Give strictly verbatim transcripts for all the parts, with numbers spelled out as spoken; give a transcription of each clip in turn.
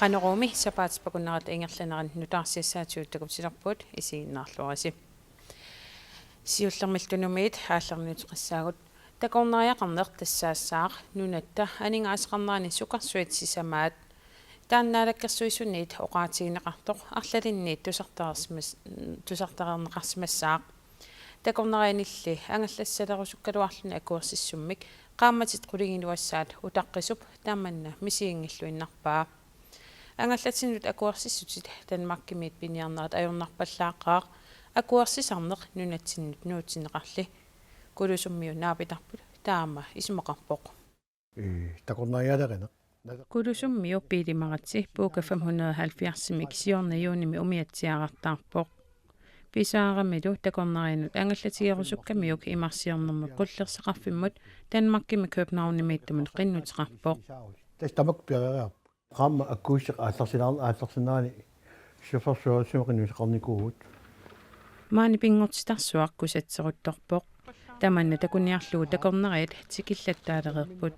Qanorooq sapaatip akunnerata ingerlanerani nutaarsiassaatigut takutilerpugut, isiginnaarluarisi. Siullermillu Tunumiit aallernut qissaagut. Takornariaqarneq tassaassaaq nunatta aningaasaqarnerani sukarsuit sisamaat. Taanna Naalakkersuisuniit oqaatigineqartoq arlalinniit tusartareersimas-, tusartareerneqarsimassaaq. Takornarianilli angallassaleerusukkaluarluni akuersissummik qaammatit qulingiluassaat utaqqisup tamanna misiginngilluinnarpaa. Angallatinnut akuersissutit Danmarkimiit piniarnerat ajornarpallaaqaaq, akuersisarneq nunatsinnut nuutsinneqarli. Kulusummiut naapitarput taama isumaqarpoq. Ee, takornarialerineq. Kulusummiu Biili Maratsi Puuka fem hundrede og halvfjerds-imik siorna juunimi umiatsiaarartaarpoq. Pisaaramilu takornarianut angallatigerusukkamiuk imarsiornermut qullersaqarfimmut Danmarkimi Københavnimiittumut qinnuteqarpoq. Tassa tamakku pereeriarput. Qaammat akuussineq aallarsinnaa-, aallarsinnaanani siffersuarsiuqinnuseqarnikuugut. Maani pinngortitarsuaq kusatseruttorpoq. Tamanna takuniarlugu takornariat tikillattaalereerput.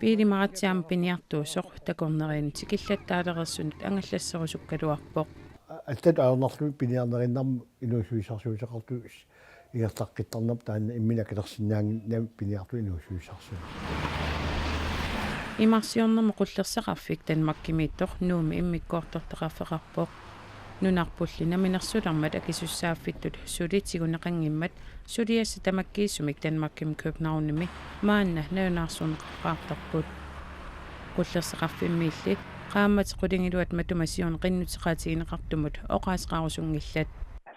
Biili Maratsi aamma piniartuusoq takornarianut tikillattaalereersunut angallasserusukkaluarpoq. Allatut ajornarlugit piniarnerinnarmut inuussutissarsiuteqartut ingerlaqqittarnerput taanna imminut akilersinnaannginnami piniartut inuussutissarsiorneq. Imarsiornermut qullersaqarfik Danmarkimiittoq Nuummi immikkoortortaqarfeqarpoq. Nunarpulli namminersulermat akisussaaffittut suli tiguneqanngimmat suliassat tamakkiisumik Danmarkimi Københavnimi maanna nalunaarsorneqartarput. Qullersaqarfimmiilli qaammatit qulingiluat matuma siorna qinnuteqaatigineqartumut oqaaseqarusunngillat.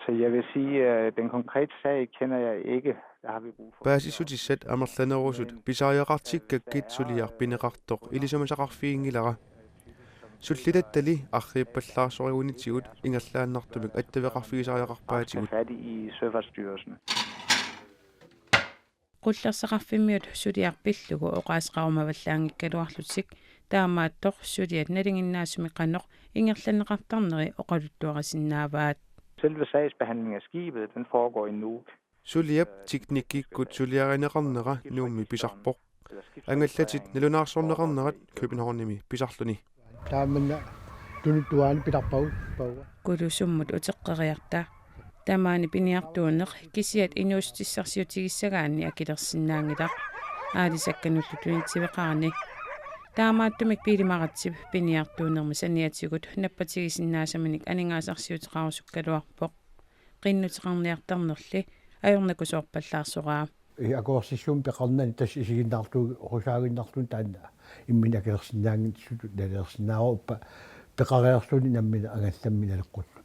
Så jeg vil sige, øh, den konkrete sag kender jeg ikke. Der har vi brug for Paasissutissat amerlanerusut pisariaqartikkakkit suliaq pineqartoq ilisimasaqarfiginngilara. Sullitattali arriippallaarsorigunitsigut ingerlaannartumik attaveqarfigisariaqarpaatigut. Tage fat i Søfartsstyrelsen. Qullersaqarfimmiut suliaq pillugu oqaaseqarumavallaanngikkaluarlutik taamaattoq suliat nalinginnaasumik qanoq ingerlanneqartarneri oqaluttuarisinnaavaat. Selve sagsbehandlingen af skibet, den foregår i Nuuk. Suliap teknikkikkut suliarineqarnera Nuummi pisarpoq. Angallatit nalunaarsorneqarnerat Københavnimi pisarluni. Taamanna tunuttuaani pitarpagut paua. Kulusummut uteqqeriarta. Tamaani piniartuuneq kisiat inuussutissarsiutigissagaanni akilersinnaanngilaq. Aalisakkanullu tunitsiveqarani. Taamaattumik Biili Maratsip piniartuunermi saniatigut nappatigisinnaasaminik aningaasarsiuteqarusukkaluarpoq. Qinnuteqarniartarnerli ajornakusoorpallaarsoraa. Ee, akuersissummik peqarnani tassa isiginnaarlugu oqusaaginnarluni taanna imminut akilersinnaanngitsutut nalilersinnaavoq uppa peqariarluni nammineq angallammi naleqqulluni.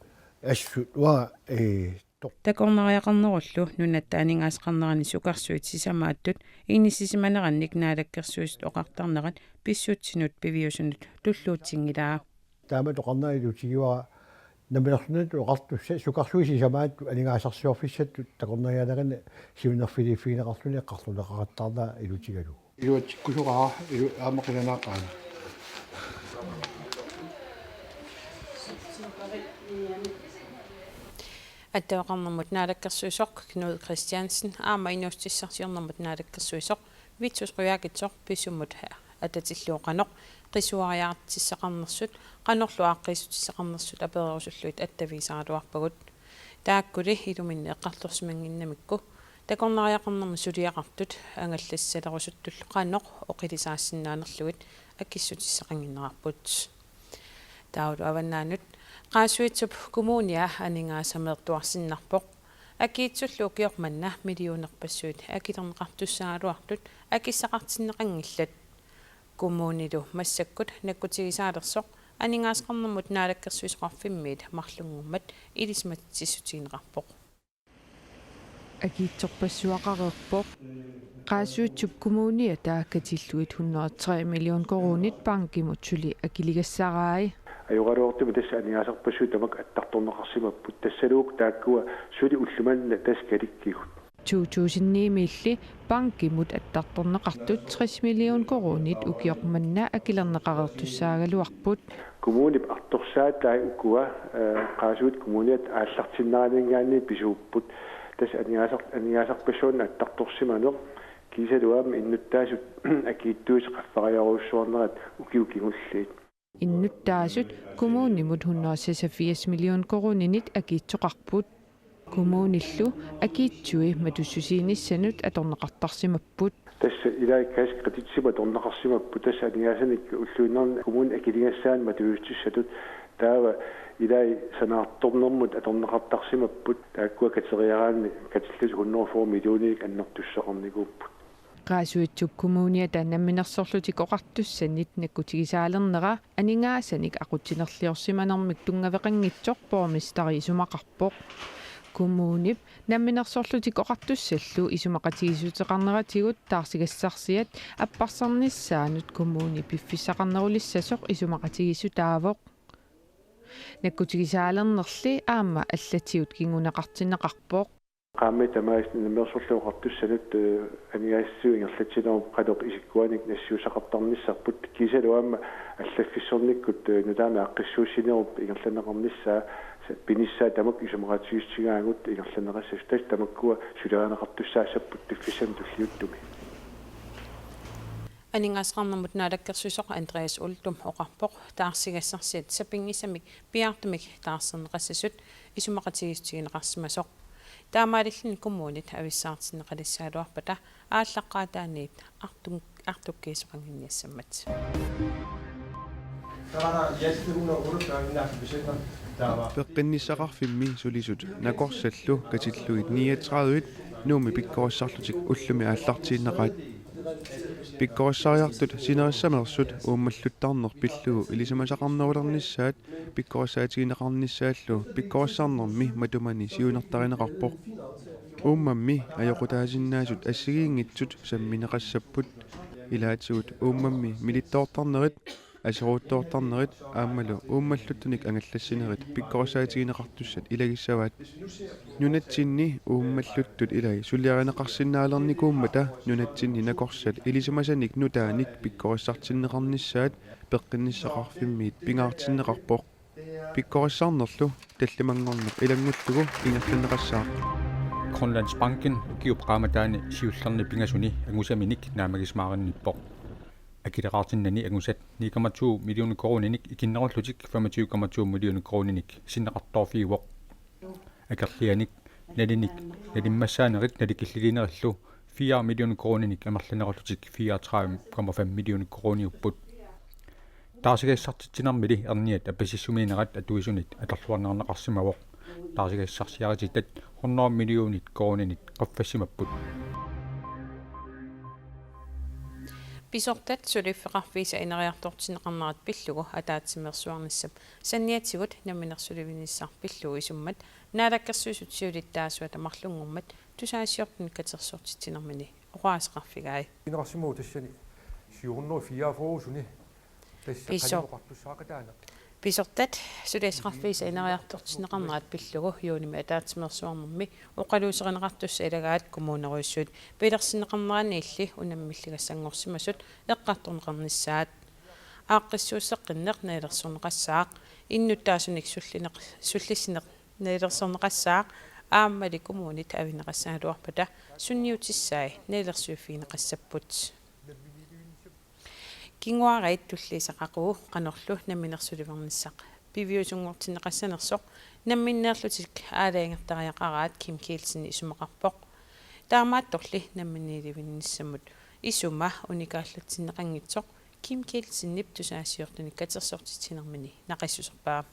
Assut uanga, ee, toq. Takornariaqarnerullu nunatta aningaasaqarnerani sukarsuit sisamaattut inissisimanerannik Naalakkersuisut oqartarnerat pissutsinut piviusunut tulluutsinngilaa. Taama toqarnera ilutigivara namminersornermut oqartussat sukarsuit sisamaattut aningaasarsiorfissattut takornarialerineq siunnerfiliiffigineqarluni eqqartorneqaqattaarnera ilutigalugu. Iluatsikkusoqaara, ilu-, aamma qilanaaqaanga. Attaveqarnermut naalakkersuisoq Knud Kristiansen aamma inuussutissarsiornermut naalakkersuisoq Vittus Qujaukitsoq Pisummut atatillugu qanoq qisuariartissaqarnersut, qanorlu aaqqiissutissaqarnersut apererusullugit attavigisaraluarpagut. Taakkuli iluminni eqqartorsimannginnamikku takornariaqarnermut suliaqartut angallassalerusuttullu qanoq oqilisaasinnaanerlugit akissutissaqannginnerarput. Taavalu avannaanut Qaasuitsup Kommunia aningaasameertuarsinnarpoq. Akiitsullu ukioq manna millionerpassuit akilerneqartussaagaluartut akissaqartinneqanngillat. Kommunilu massakkut nakkutigisaalersoq aningaasaqarnermut naalakkersuisoqarfimmiit marlunngormat ilisimatitsissutigineqarpoq. Akiitsorpassuaqareerpoq. Qaasuitsup Kommunia taakku katillugit hundrede og tre million koruunit bankimut suli akiligassarai. Ajoraluartumik tassa aningaasarpassuit tamakku attartorneqarsimapput, tassalu taakkua suli ulloq manna tassa kalikkigut. To tusind ni-miilli bankimut attartorneqartut tres million koruunit ukioq manna akilerneqareertussaagaluarput. Kommunip artorsaatai ukua, eh, Qaasuitsup Kommuniata aallartinneraninngaanniit pisuupput. Tassa aningaasar-, aningaasarpassuarnik attartorsimaneq kiisalu aamma innuttaasut akiittuisa qaffariarujussuarnerat ukiut kingulliit. Innuttaasut kommunimut hundrede og seksogfirs million koruuninit akiitsoqarput. Kommunillu akiitsui matussusiinissanut atorneqartarsimapput. Tassa ilai kassekreditsimut atorneqarsimapput, tassa aningaasanik ulluinnarni kommunit akiligassaannik matujussutissatut, taava ilai sanaartornermut atorneqartarsimapput, taakkua kateriaraanni katillutik hundrede og fyrre millioner annertussuseqarnikuupput. Qaasuitsup Kommuniata Namminersorlutik Oqartussanit nakkutigissaalernera aningaasanik aqutsinerliorsimanermik tunngaveqanngitsoq borgmesteri isumaqarpoq. Kommunip Namminersorlutik Oqartussallu isumaqatigiissuteqarneratigut taarsigassarsiat apparsarnissaanut kommuni piffissaqarnerulissasoq isumaqatigiissutaavoq. Nakkutigissaalernerli aamma allatigut kinguneqartinneqarpoq. Qaammat tamaasa Namminersorlutik Oqartussanut, eh, aningaasatsinnut ingerlatsinerup qanoq isikkuanik nassiussaqartarnissarput, kiisalu aamma allaffissornikkut, eh, nutaamik aaqqissuussinerup ingerlanneqarnissaa, sa-, pinissaa tamakku isumaqatigiissutigaagut ingerlanneqassasoq, tassa tamakkua sulerineqartussaassapput piffissami tulliuttumi. Aningaasaqarnermut naalakkersuisoq Andreas Uldum oqarpoq taarsigassarsiat sapinngisamik piaartumik taarserneqassasut isumaqatigiissutigineqarsimasoq. Taamaalilluni kommunit avissaartinneqalissagaluarpata aallaqqaataaniit artu-, artukkiisoqannginiassammat. Peqqinnissaqarfimmi sulisut nakorsallu katillugit niogtredive Nuummi pikkorissarlutik ullumi aallartiinnaqaat. Pikkorissariartut sinerissameersut uummalluttarneq pillugu ilisimasaqarnerulernissaat pikkorissaatigineqarnissaallu pikkorissarnermi matumani siunertarineqarpoq. Uummammi ajoqutaasinnaasut assigiinngitsut sammineqassapput. Ilaatigut uummammi milittoortarnerit, aseruuttoortarnerit aammalu uummalluttunik angallassinerit pikkorissaatigineqartussat ilagissavaat. Nunatsinni uummalluttut ilai suliarineqarsinnaalernikuummata nunatsinni nakorsat ilisimasanik nutaanik pikkorissartinneqarnissaat peqqinnissaqarfimmiit pingaartinneqarpoq. Pikkorissarnerlu tallimanngorneq ilanngullugu ingerlanneqassaaq. Grønlandsbanken ukiup qaammataani siullerni pingasuni angusaminik naammagisimaarinniippoq. Akileraartinnani angusat ni komma to millioner koruuninik ikinnerullutik femogtyve komma to millioner koruuninik sinneqartoorfiuvoq. Akerlianik nalinik nalimmassaanerit nalikilliliinerillu fire millioner koruuninik amerlanerullutik fireogtredive komma fem millioner koruuniupput. Taarsigassartitsinermili erniat appasissumiinnerat atuisunit atorluarneqarsimavoq. Taarsigassarsiarititat hundrede millionit koruuninit qaffassimapput. Pisortat suliffeqarfiisa ineriartortinneqarnerat pillugu ataatsimeersuarnissap saniatigut Namminersulivinnissaq pillugu isummat Naalakkersuisut siulittaasuata marlunngormat tusagassiortunik katersortitsinermini oqaaseqarfigai. Ineqarsimavoq tassani syv hundrede og fireogfyrre suni. Tassa Piso-, qanoq oqartussaaqataaneq. Pisortat suliassaqarfiisa ineriartortinneqarnerat pillugu juunimi ataatsimeersuarnermi oqaluuserineqartussat ilagaat kommunerujussuit pilersinneqarneraniilli unammilligassanngorsimasut eqqartorneqarnissaat. Aaqqissuusseqqinneq nalilersorneqassaaq, innuttaasunik sullineq-, sullissineq nalilersorneqassaaq, aammali kommunit avinneqassagaluarpata sunniutissai nalilersuiffigineqassapput. Kinguaariit tulliuttut qaqugu qanorlu Namminersulivernissaq piviusunngortinneqassanersoq namminneerlutik aalajangertariaqaraat Kim Kielsen isumaqarpoq. Taamaattorli namminiilivinnissamut isuma unikaallatsinneqanngitsoq Kim Kielsenip tusagassiortunik katersortitsinermini naqissuserpaa.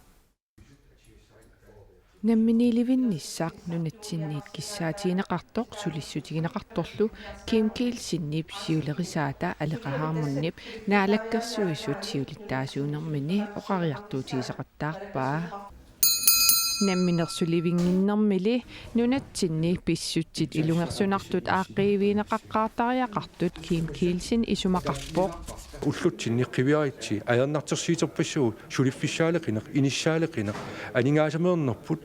Namminiilivinnissaq nunatsinniit kissaatigineqartoq sulissutigineqartorlu Kim Kielsenip siulerisaata Aleqa Hammondip Naalakkersuisut siulittaasuunermini oqariartuutigiseqattaarpaa. Namminersulivinnginnarmili nunatsinni pissutsit ilungersunartut aaqqiivigineqaqqaartariaqartut Kim Kielsen isumaqarpoq. Ullutsinni qiviaritsi ajornartorsiuterpassuit suliffissaaleqineq, inissaaleqineq, aningaasameernerput,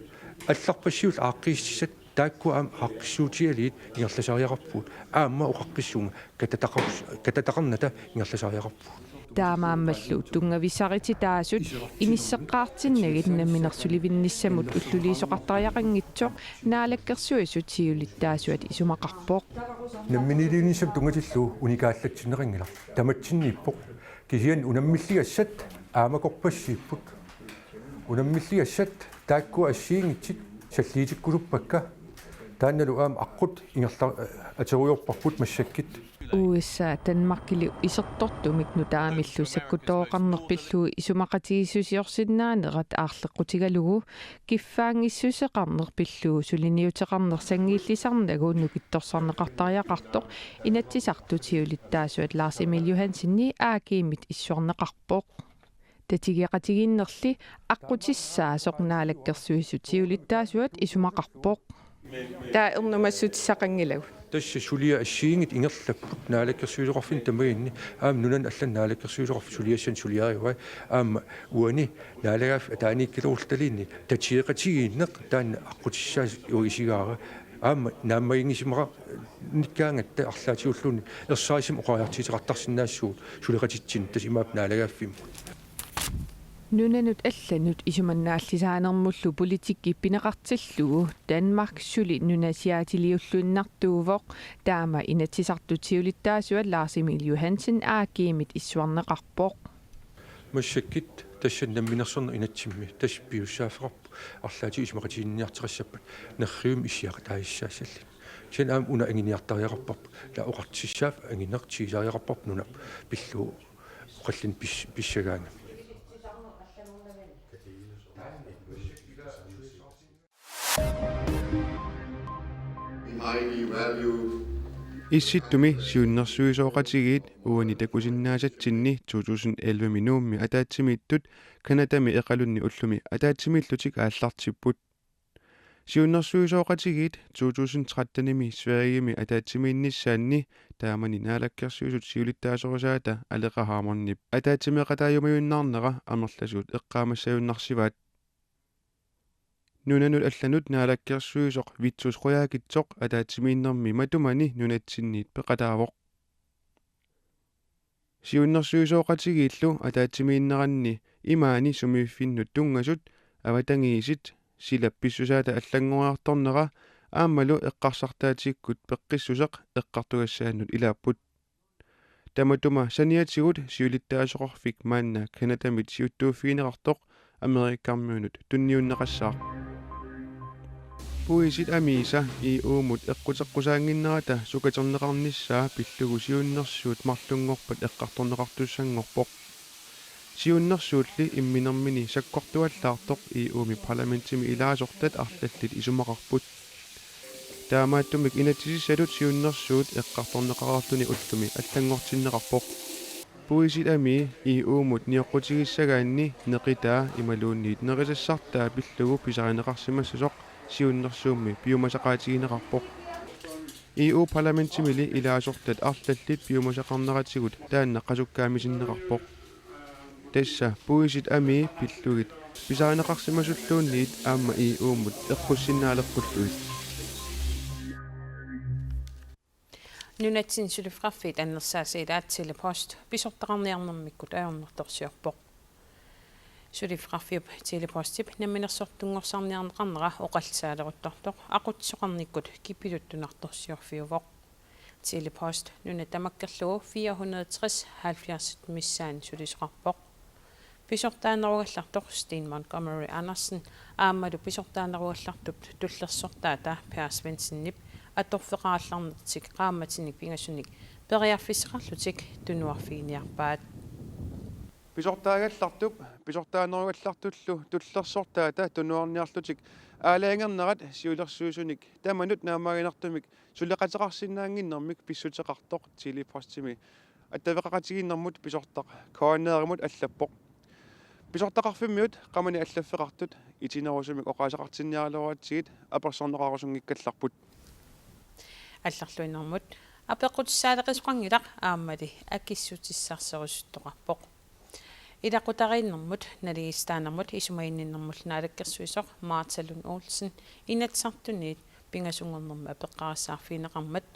allarpassuit aaqqiissutissat, taakku aamma aaqqissuutigalugit ingerlasariaqarpugut. Aamma oqaqqissuunga katataqars-, katataqarnata ingerlasariaqarpugut. Taamaammallu tunngavissarititaasut inisseqqaartinnagit Namminersulivinnissamut ulluliisoqartariaqanngitsoq Naalakkersuisut siulittaasuat isumaqarpoq. Namminiilivinnissamut tunngatillugu unikaallatsinneqanngilaq. Tamatsinniippoq. Kisianni unammilligassat Aamma korpassiipput. Unammilligassat taakku assigiinngitsut salliutikkusuppakka. Taannalu aamma aqqut ingerla-, aterujoorparput massakkut. U S A Danmarkiliu isertortumik nutaamillu sakkuttooqarneq pillugu isumaqatigiissusiorsinnaanerat aarleqqutigalugu kiffaanngissuseqarneq pillugu suliniuteqarneq sanngillisarnagu nukittorsarneqartariaqartoq Inatsisartut siulittaasuat Lars Emil Johansenip A G-mit issuarneqarpoq. Tatigeqatigiinnerli aqqutissaasoq Naalakkersuisut siulittaasuat isumaqarpoq. Taava ernumassutissaqanngilagut. Tassa suliat assigiinngitsut ingerlapput naalakkersuisoqarfinni tamaginni, aamma nunanut allanut naalakkersuisoqarfik suliassanik suliarivai, aamma uani naalagaaffiup ataaniikkaluarluni tatigeqatigiinneq taanna aqqutissaasoq isigaara, aamma naammaginngisimaqarnikkaangatta arlaatigulluunniit ersarissumik oqariartuuteqartarsinnaassuugut suleqatitsinnut, tassa imaappoq naalagaaffimmut. Nunanut allanut isumannaallisaanermullu politikki pineqartillugu Danmark suli nunasiaatiliulluinnartuuvoq, taama Inatsisartut siulittaasuat Lars Emil Johansen A G-mit issuarneqarpoq. Massakkut tassa namminersorneq inatsimmi tassa piujussaaffeqarpoq, arlaatigut isumaqatiginninniartoqassappat nerrivimmut issiaqataajussaassallutik. Kisianni aamma una anguniartariaqarparput, taava oqartussaaffik anguneq tigusariaqarparput nunap pillugu oqallinneq pis-, pissagaangat. Issittumi siunnersuisoqatigiit uani takusinnaasatsinni to tusind elleve-mi Nuummi ataatsimiittut Canadami Iqalunni ullumi ataatsimiillutik aallartipput. Siunnersuisoqatigiit to tusind tretten-imi Sverigemi ataatsimiinnissaanni taamani Naalakkersuisut siulittaasorisaata Aleqa Hammondip ataatsimeeqataajumajunnaarnera amerlasuut eqqaamassajunnarsivaat. Nunanut allanut naalakkersuisoq Vittus Qujaukitsoq ataatsimiinnermi matumani nunatsinniit peqataavoq. Siunnersuisoqatigiillu ataatsimiinneranni imaani sumiiffinnut tunngasut avatangiisit silap pissusaata allanngoriartornera aammalu eqqarsartaatikkut peqqissuseq eqqartugassaannut ilaapput. Tamatuma saniatigut siulittaasoqarfik maanna Canadamit siuttuuffigineqartoq Amerikamiunut tunniunneqassaaq. Puisit amiisa E U-mut eqquteqqusaannginnerata sukaterneqarnissaa pillugu siunnersuut marlunngorpat eqqartorneqartussanngorpoq. Siunnersuulli imminermini sakkortuallaartoq E U-mi parlamentimi ilaasortat arlallit isumaqarput. Taamaattumik inatsisissatut siunnersuut eqqartorneqareerluni ullumi allanngortinneqarpoq. Puisit amii E U-mut nioqqutigissagaanni neqitaa imaluunniit nerisassartaa pillugu pisarineqarsimassasoq siunnersuummi piumasaqaatigineqarpoq. E U-parlamentimili ilaasortat arlallit piumasaqarneratigut taanna qasukkaamisinneqarpoq. Tassa puisit amii pillugit pisarineqarsimasulluunniit aamma E U-mut eqqussinnaaleqqullugit. Nunatsinni suliffeqarfiit annersaasa ilaat Tele-Post pisortaqarniarnermikkut ajornartorsiorpoq. Suliffeqarfiup Tele-Postip namminersortunngorsarniarneqarnera oqallisaaleruttortoq aqutsisoqarnikkut kipiluttunartorsiorfiuvoq. Tele-Post nuna tamakkerlugu fire hundrede tres halvfjerds missaani sulisoqarpoq. Pisortaanerugallartoq Steen Montgomery Andersen aammalu pisortaanerugallartup tullersortaata Per Svendsenip atorfeqarallarnertik qaammatini pingasunik periarfissaqarlutik tunuarfiginiarpaat. Pisortaagallartup pisortaanerugallartullu tullersortaata tunuarniarlutik aalajangernerat siulersuisunik tamanut naammaginartumik suleqateqarsinnaannginnermik pissuteqartoq Tele-Postimi attaveqaqatigiinnermut pisortaq K N R-imut allappoq. Pisortaqarfimmiut qamani allaffeqartut itinerusumik oqaaseqartinniaraluaratsigit apersorneqarusunngikkallarput. Allarluinnarmut apeqqutissaaleqisoqanngilaq aammali akissutissarserusuttoqarpoq. Ilaqutariinnermut, naligiissitaanermut isumaginninnermullu naalakkersuisoq Martha Lund Olsen Inatsisartuniit pingasunngornermi apeqqarissaarfigineqarmat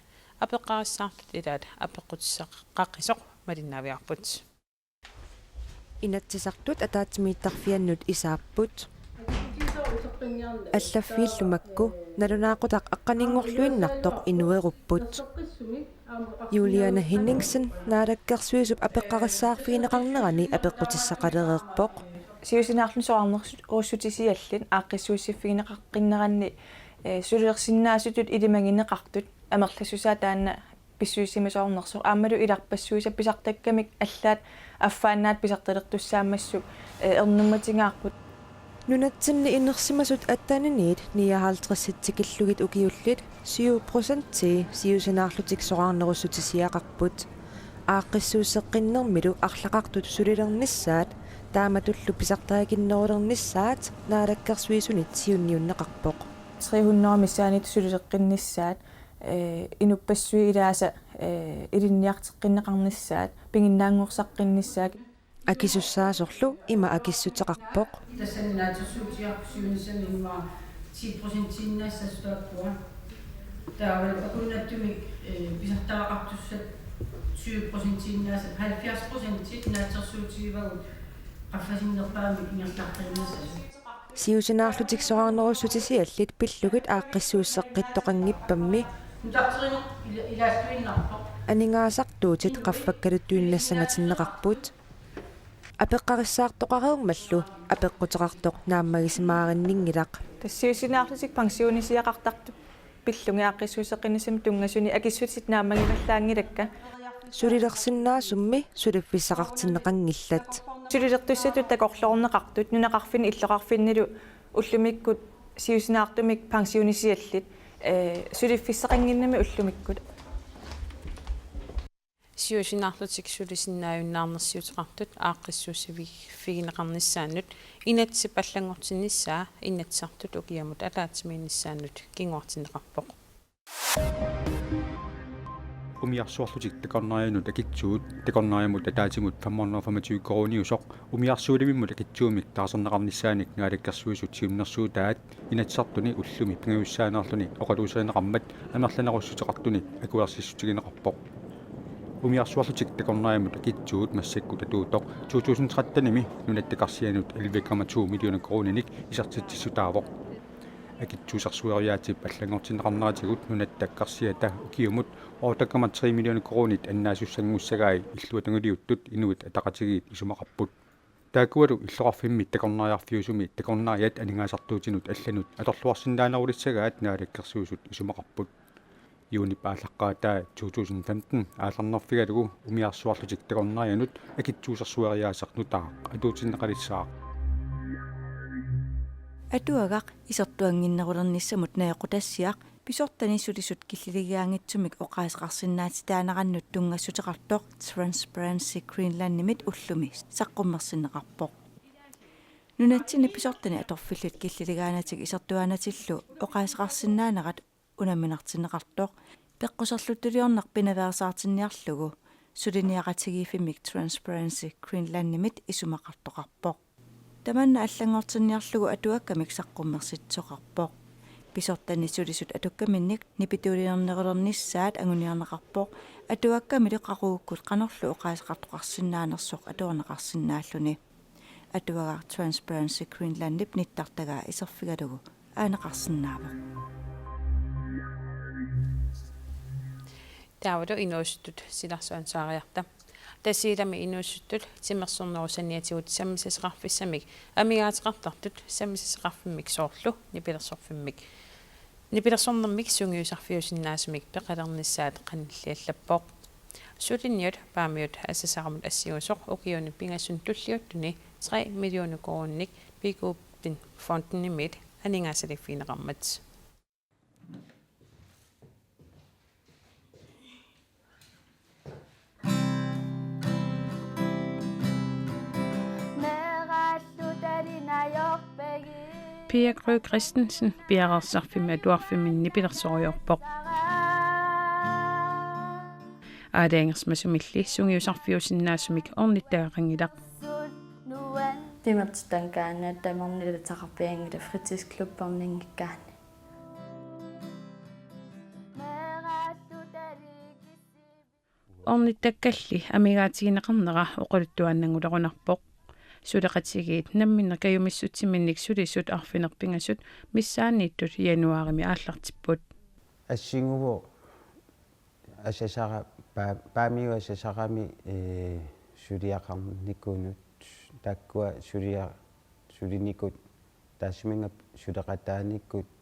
apeqqarissaartut ilaat apeqqutissaqaqisoq malinnaaviarput. Inatsisartut ataatsimiittarfiannut isaapput. Allaffiillu makku nalunaaqutaq aqqaninngorluinnartoq inuerupput. Juliane Henningsen Naalakkersuisup apeqqarissaarfigineqarnerani apeqqutissaqalereerpoq. Siusinaarluni soraarnerussutisiallit aaqqissuussiffigineqaqqinneranni, eh, sulilersinnaasutut ilimagineqartut amerlassusaa taanna pissusissamisoornersoq aammalu ilarpassuisa pisartakkamik allaat affaannaat pisartalertussaammassuk, eh, ernummatigaarput. Nunatsinni inersimasut atteniniit nioghalvtredsit tikillugit ukiullit syv procentii siusinaarlutik soraarnerussutisiaqarput. Aaqqissuusseqqinnermilu arlaqartut sulilernissaat taamatullu pisartaakinnerulernissaat Naalakkersuisunit siunniunneqarpoq. Tre hundrede missaanniittut suliseqqinnissaat, eh, inuppassuit ilaasa, eh, ilinniarteqqinneqarnissaat, piginnaanngorsaqqinnissaat. Akisussaasorlu ima akissuteqarpoq. Tassani naatsorsuutigaarput siunissami immaqa ti procentiinnaassasoq taakkua. Taavalu akunnattumik, eh, pisartagaqartussat syv procentiinnaasat, halvfjerds procentit naatsorsuutigivagut qaffasinnerpaamik ingerlaqqinnissasoq. Siusinaarlutik soraarnerussutisiallit pillugit aaqqissuusseqqittoqanngippammi. Nutarterineq ila-, ilaalluinnarpoq. Aningaasartuutit qaffakkaluttuinnassangatinneqarput. Apeqqarissaartoqareermallu apeqquteqartoq naammagisimaarinninngilaq. Tassa siusinaarlutik pensionisiaqartartut pillugit aaqqissuusseqqinnissami tunngasuni akissutit naammagivallaanngilakka. Sulilersinnaasummi suliffissaqartinneqanngillat. Sulilertussatut takorloorneqartut nunaqarfinni illoqarfinnilu ullumikkut siusinaartumik pensionisiallit, eh, suliffissaqannginnami ullumikkut. Siusinaarlutik sulisinnaajunnaarnersiuteqartut aaqqissuussiffigineqarnissaannut inatsisip allanngortinnissaa Inatsisartut ukiamut ataatsimiinnissaannut kinguartinneqarpoq. Umiarsuarlutik takornarianut akitsuut takornariamut ataatsimut femhundrede femogtyve koruuniusoq umiarsualimimmut akitsuumik taarserneqarnissaanik Naalakkersuisut siunnersuutaat Inatsisartuni ullumi pingajussaanerluni oqaluuserineqarmat amerlanerussuteqartuni akuersissutigineqarpoq. Umiarsuarlutik takornariamut akitsuut massakkut atuuttoq to tusind trettenimi Nunatta Karsianut elleve komma to millioner koruuninik isertitsissutaavoq. Akitsuusersueriaatsip allanngortinneqarneratigut Nunatta Karsiata ukiumut otte komma tre millioner koruunit annaasussanngussagai illuatungiliuttut Inuit Ataqatigiit isumaqarput. Taakkualu illoqarfimmi takornariarfiusumi takornariat aningaasartuutinut allanut atorluarsinnaanerulissagaat Naalakkersuisut isumaqarput. Juunip aallaqqaataa to tusind femten aallarnerfigalugu umiarsuarlutik takornarianut akitsuusersueriaaseq nutaaq atuutinneqalissaaq. Atuagaq isertuannginnerulernissamut najoqqutassiaq pisortani sulisut killiligaanngitsumik oqaaseqarsinnaatitaanerannut tunngassuteqartoq Transparency Greenlandimit ullumi saqqummersinneqarpoq. Nunatsinni pisortani atorfillit killiligaanatik isertuaanatillu oqaaseqarsinnaanerat unamminartinneqartoq peqquserluttuliorneq pinaveersaartinniarlugu suliniaqatigiiffimmik Transparency Greenlandimit isumaqartoqarpoq. Tamanna allanngortinniarlugu atuakkamik saqqummersitsisoqarpoq. Pisortani sulisut atukkaminnik nipituuliornerulernissaat anguniarneqarpoq atuakkamilu qaqugukkut qanorlu oqaaseqartoqarsinnaanersoq atuarneqarsinnaalluni. Atuagaq Transparency Greenlandip nittartagaa iserfigalugu aaneqarsinnaavoq. Taavalu inuusuttut silarsuansaariarta. Tasiilami inuusuttut timersornerup saniatigut sammisassaqarfissamik amigaateqartartut sammisassaqarfimmik soorlu nipilersorfimmik, nipilersornermik sungiusarfiusinnaasumik peqalernissaat qanilliallappoq. Suliniut Paamiut Assasaramut assigusoq ukiuni pingasuni tulliuttuni tre millioner koruuninik Bikuben Fondimit aningaasaliffigineqarmat. Pia Gry Christensen piareersarfimmi atuarfimmi nipilersorujoorpoq. Aalajangersimasumilli sungiusarfiusinnaasumik ornittagaqanngilaq. Timertitangkaanna tamarnilu taqarpianngilaq fritidsklubberninngikkaanni. Ornittakkalli amigaatigineqarnera oqaluttuaannanngulerunarpoq. Suleqatigiit namminneq kajumissutsiminnik sulisut arfineq-pingasut missaanniittut januaarimi aallartipput. Assinguvoq asasara-, paa-, Paamiut asasarami, ee, suliaqarnikunut, taakkua sulia-, sulinikut, taassuminnga suleqataanikut,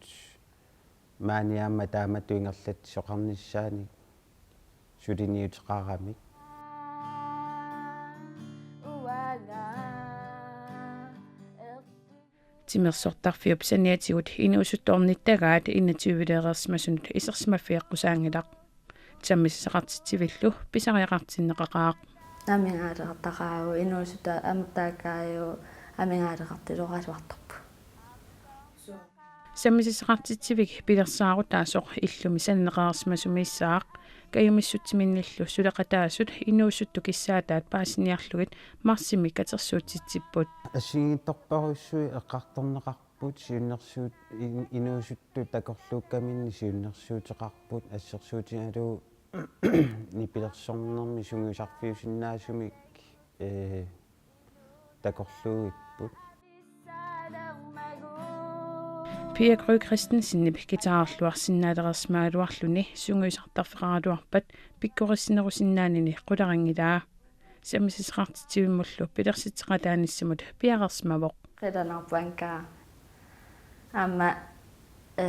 maani aamma taamatut ingerlatsisoqarnissaanik suliniuteqaramik. Timersortarfiup saniatigut inuusuttoornittagaat enogtyve-leereersimasunut isersimaffigeqqusaanngilaq. Sammisassaqartitsivillu pisariaqartinneqaqaaq. Amigaaleqartaqaavoq, inuusuttut amertaqaat amigaaleqartiloraluartarput. Sammisassaqartitsivik pilersaarutaasoq illumi sananeqareersimasumiissaaq, kajumissutiminnillu suleqataasut inuusuttut kissaataat paasiniarlugit marsimi katersuutitsipput. Assigiinngitsorpassuit eqqartorneqarput, siunnersuut-, in-, inuusuttut takorluukkaminni siunnersuuteqarput, assersuutigalugu nipilersornermi sungiusarfiusinnaasumik, ee, takorluuipput. Pia Gry Christensenip guitarerluarsinnaalereersimagaluarluni sungiusartarfeqaraluarpat pikkorissinerusinnaanini qularinngilaa. Sammisassaqartitsivimmullu pilersitseqataanissamut piareersimavoq. Qilanaarpunga. Aamma, ee,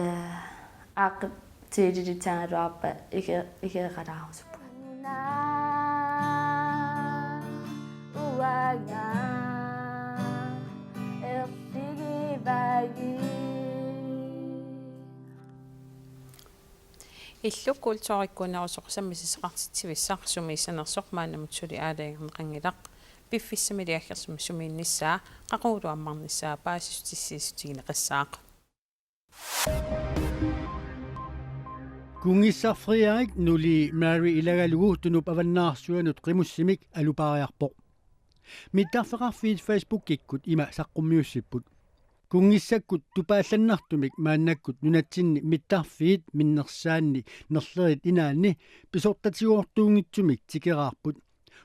aaqqik tiililitsagaluarpat ige-, igeeqalaarusupput. Illu kulturikkuunerusoq sammisassaqartitsivissaq sumiissanersoq maannamut suli aalajangerneqanngilaq. Piffissamili aggersumi sumiinnissaa, qaqugulu ammarnissaa paasissutissiissutigineqassaaq. Kunngissaq Frederik nulii Mary ilagalugu Tunup avannaarsuanut qimussimik alupaariarpoq. Mittarfeqarfiit Facebookikkut ima saqqummiussipput: Kunngissakkut tupaallannartumik maannakkut nunatsinni mittarfiit minnersaanni nerlerit inaanni pisortatigoortuunngitsumik tikeraarput.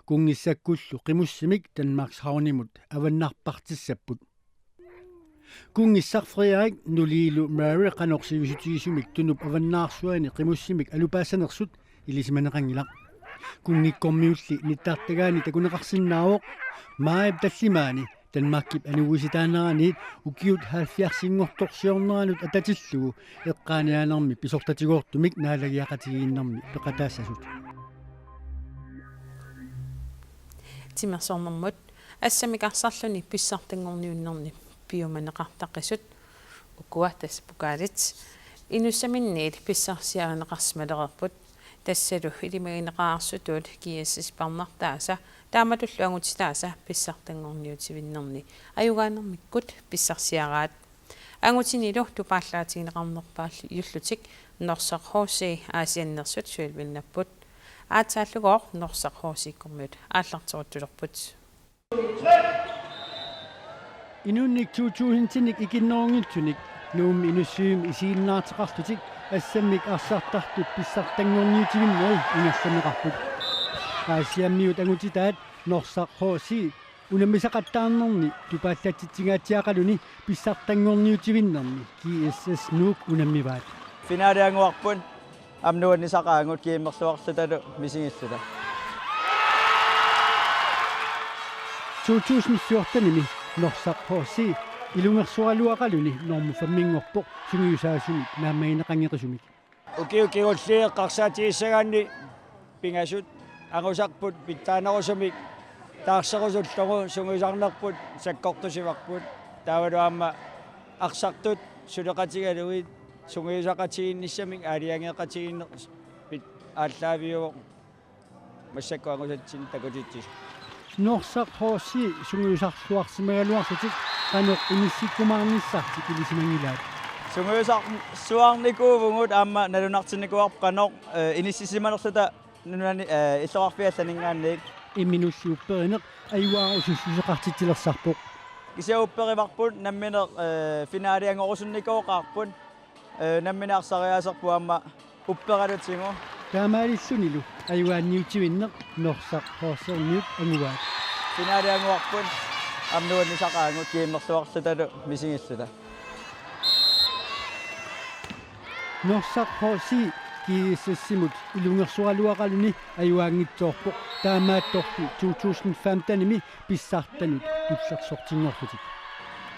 Kunngissakkullu qimussimik Danmarkshavnimut avannarpartissapput. Kunngissaq Frederik nuliilu Mary qanoq sivisutigisumik Tunup avannaarsuani qimussimik alupaassanersut ilisimaneqanngilaq. Kunngikkormiulli nittartagaani takuneqarsinnaavoq maajip tallimaani Danmarkip anuisitaaneraniit ukiut halvfjerdsinngortorsiorneranut atatillugu eqqaaniaanermi pisortatigoortumik naalagiaqatigiinnermi peqataassasut. Timersornermut assammik arsarluni pissartanngorniunnerni piumaneqartaqisut, ukua tassa pokaalit, inussaminniit pissarsiarineqarsimalereerput. Tassalu ilimagineqareersutut G S S-ip arnartaasa taamatullu angutitaasa pissartanngorniutivinnerni ajugaanermikkut pissarsiaraat. Angutinilu tupaallaatigineqarnerpaallu juullutik Norsaq H C Aasianneersut sulivinnapput. Aatsaallugooq Norsaq H C-kkormiut aallarteruttulerput. Inunnik to tusindinik ikinnerunngitsunik Nuummi Inussivimmi isiginnaarteqarlutik assammik arsartartut pissartanngorniutivinneri ingerlanneqarput. Aasiammiut angutitaat Norsaq H C unammisaqattaarnerni tupaallatsitsingaatsiaqaluni pissartanngorniutivinnerni G S S Nuuk unammivaat. Finaaliannguarput aamma nuannisaqaagut kiimmerluarlutalu misigilluta. To tusind fjortenimi Norsaq H C ilungersoraluaqaluni normu femminngorpoq sungiusaasumik naammagineqanngeqisumik. Ukiut kingulliit eqqarsaatigissagaanni pingasut angusarput pitsaanerusumik taarserusullugu sungiusarnerput sakkortusivarput. Taavalu aamma arsartut suleqatigalugit sungiusaqatigiinnissamik aalajangeeqatigiinneq pit-, aallaaviuvoq. Massakkut angusatsinnik takutitsisut. Norsaq H C sungiusarsuarsimagaluarlutik qanoq inissikkumaarnissartik ilisimanngilaat. Sungiusarsuarnikuuvugut aamma nalunartinnikuuarput qanoq, eh, inissisimanerluta nunani, eh, illoqarfiit allaninngaanniit. Imminulli upperineq ajuaarusussuseqartitsilersarpoq. Kisianni upperivarput nammineq, eh, finaalianngorusunnikooqaarput. Eh, nammineq arsariaaserput aamma upperalutigu. Taamaalillunilu ajugaanniutivinneq Norsaq H C-rmiut anguaat. Finaaliannguarput. Aamma nuannisaqaagut kiimmersuarlutalu misigilluta. Norsaq H C G S S-imut ilungersualuaqaluni ajugaanngitsoorpoq, taamaattorli to tusind femten-imi pissartanut tullersortinngorlutik.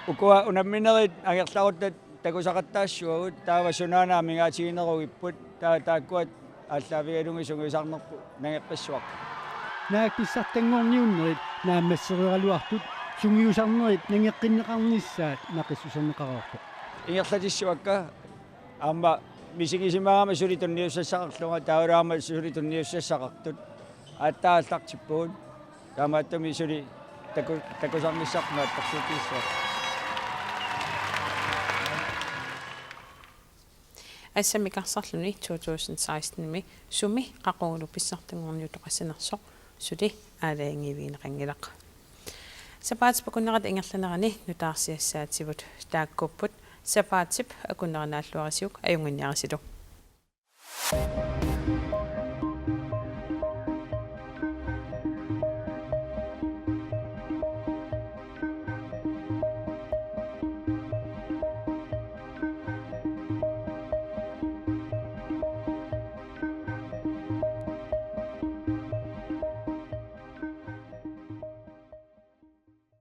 Ukua unamminerit angerlarutta takusaqattaassuagut, taava sunaana amigaatiginerugipput, taa taakkua aallaavigalugit sungiusarnerput nangeqqissuaq. Naak pissartanngorniunnerit naammassereeraluartut sungiusarnerit nangeqqinneqarnissaat naqissuserneqareerpoq. Ingerlatissuakka aamma misigisimagama suli tunniussassaqarlunga, taavalu aamma suli tunniussassaqartut aatsaat aallartippugut. Taamaattumik suli taku- takusarnissaq naatsorsuutigissavat. Assammik arsarluni to tusind seksten-imi sumi qaqugulu pissartanngorniutoqassanersoq suli aalajangiivigineqanngilaq. Sapaatip akunnerata ingerlanerani nutaarsiassaatigut taakkuupput. Sapaatip akunnera naalluarisiuk ajunnginniarisilu.